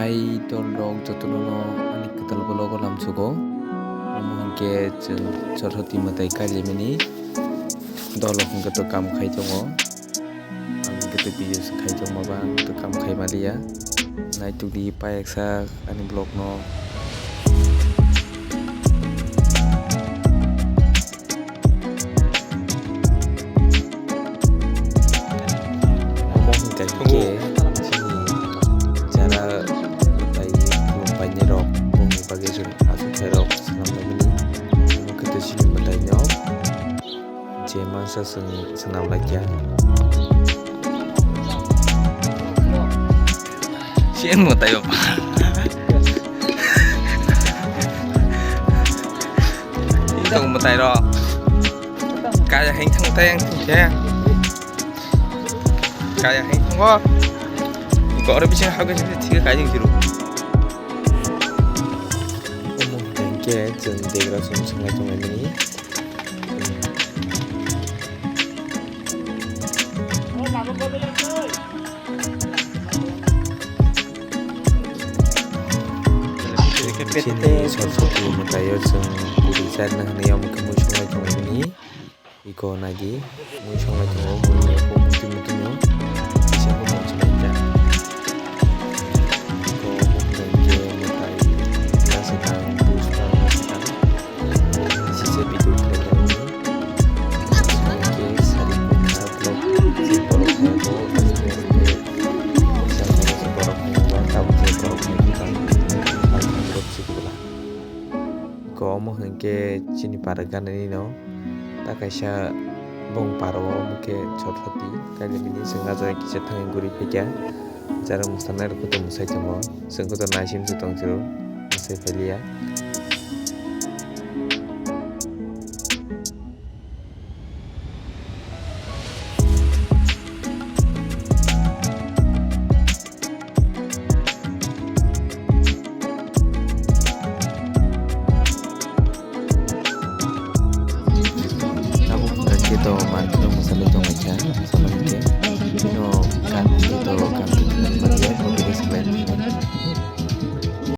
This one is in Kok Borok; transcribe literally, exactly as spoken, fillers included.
Hai dol rok jotono no ani kwtal vlog o lamsugo. Omo hinkhe chwng Saraswati mwtai kailaimani dol rok hinkhe to kam khai tongo. Ang hinkhe to video se khai tongma ba ang to kam khai maliya. Naitukdi payaksa ani vlog no. Omo hwnkha hinkhe chini jara mwtai khulumbaini rok bongni bagwi chwng achukthai rok swnamlaimani. Omo khe to chini mwtaino je mansa chwng swnamlaikha. Siyan mwtai o. Ito mwtai rok. Kaya heng thang tai ang thang khe. Kaya heng thang o. Goro bising ha bising thik kai jing jiru. Omo hwnkhe chwng degra song songlai tonglai mani. Chini Saraswati mwtaio chwng puri charna hwnwi omo khe mui songlai tonglai mani. Iko naidi mui songlai tongo, mui ni eko muti muti no kisa khe mui chwlai kha. Iko omo hwnkhe mwtai na swkang, buj tang na swkang. Sise video khlai kha nini. Hwnkhe sari kok sa vlog si borok khe bo aste aste sa borok khe bo tabuk khe borok khe bwkang saltham rok si bwla. Ko omo hwnkhe chini para ganani no ta kaisa bong para o omo khe Saraswati kailaimani chwng ah jaga kisa thangwi guri phaikha. Jara mwsanai rok khe to mwsai tongo, chwng khe to naisim se tong phuru mwsai phailiya. Tabuk hwnkhe to manthino mwsalai tonglaikha, mwsalai khe. Bino kan hwnkhe to kan hwnkhe to kan